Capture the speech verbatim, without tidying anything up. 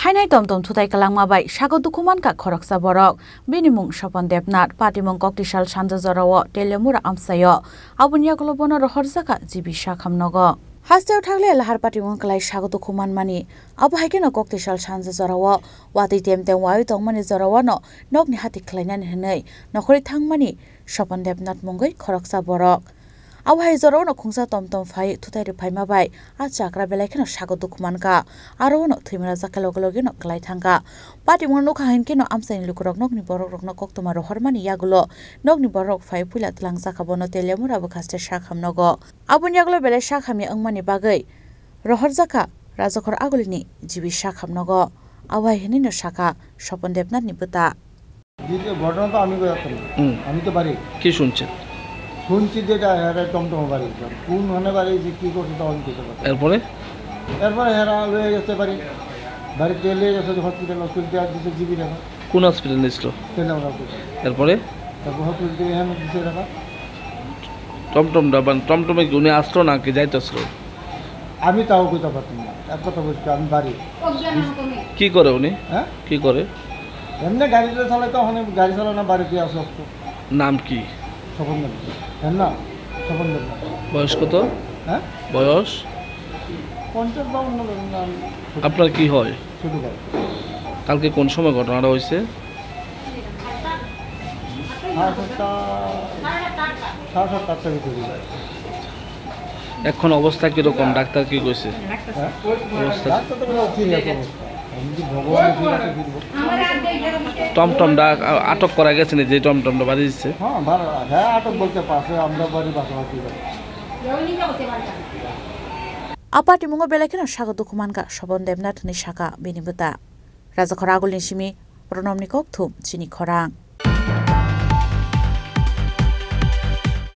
Hainai tom tom thutai kwlangma bai sago dukhu mankha khoroksa borok. Bini mung Sopon Debnath, patimung Koktisal sanja jorao Teliamura amchaio. Aboni yagulo bono rohorjakha G B sakham nogo. Hasteo thagle lahar patimung kwlai sago dukhu manmani. Abo hai kheno Koktisal sanja jorao watwi tem tem waiwi tongmani jorao no nokni hati khlainani hwnwi nokhorwi thangmani Sopon Debnath mungwi khoroksa borok. Abo hai jorao no khungsa tom tom phai thutai rwphaima bai a chakra belai kheno sago dukhu mankha. Aro no thwimani jakha loge loge no kwlai thangkha. Patimung nukha hinkhe no amchaini lukurok nokni borok rokno koktwma rohormani yagulo nokni borok phai puila twlangjakha bono Teliamura bwkhaste sakham nogo. Aboni yagulo belai sakham ya wngmani bagwi rohorjakha Rajakhor agulini G B sakham nogo. Abo hai hwnwi no sakha Sopon Debnathni bwta. দ্বিতীয় ঘটনা তো আমি বেরোতাম না। হুম। আমি তো বাড়ি। কি শুনছেন? শুনছি যেটা এরা টমটম বাড়ি। কোন ধরনের বাড়ি যে কি করছে তখন বুঝতে পারছি না। এরপরে? এরপরে এরা লয়ে গেছে বাড়ি। বাড়িতে লয়ে গেছে যে হসপিটাল, হসপিটাল দিয়ে দিচ্ছে জিবি টাকা। কোন হসপিটাল নিয়েছিল? পেলাম না কিছু। এরপরে? তারপর হসপিটাল থেকে এখানে দিচ্ছে টাকা। টমটমটা, মানে টমটমে কি উনি আসলো নাকি যাইতেছিল? আমি তাও কইতে পারতাম না, এক কথা বলছি, আমি বাড়ি। কি করে উনি? হ্যাঁ? কি করে? এমনি গাড়িটা চালাইতো, ওখানে গাড়ি চালানো বাড়িতে আসো একটু। নাম কি? স্বপন দেব। হ্যাঁ না, স্বপন দেব। বয়স কত? হ্যাঁ? বয়স? পঞ্চাশ বাউন্ন ধরুন না, আমি ছোট। আপনার কি হয়? ছোট ভাই। কালকে কোন সময় ঘটনাটা হয়েছে? সাড়ে সাতটা, সাড়ে সাতটা, আটটার ভিতরে। এখন অবস্থা কিরকম? ডাক্তার কি কইছে? হ্যাঁ? অবস্থা? ডাক্তার তো বলে ঠিক আছে অবস্থা। আমি কি ভগবান ঠিক আছে ফিরবো। টমটমটা আ-, আটক করা গেছে নি, যে টমটমটা বাড়ি দিচ্ছে? হ্যাঁ, ভালো, হ্যাঁ, আটক বলতে পারছে, আমরা বাড়ি পাশাপাশি বাড়ি। A patimungo belai kheno sago dukhu mankha Sopon Debnath hwnwi sakha bini bwta. Rajakhor agulni simi Pronomni kokthum chini khorang.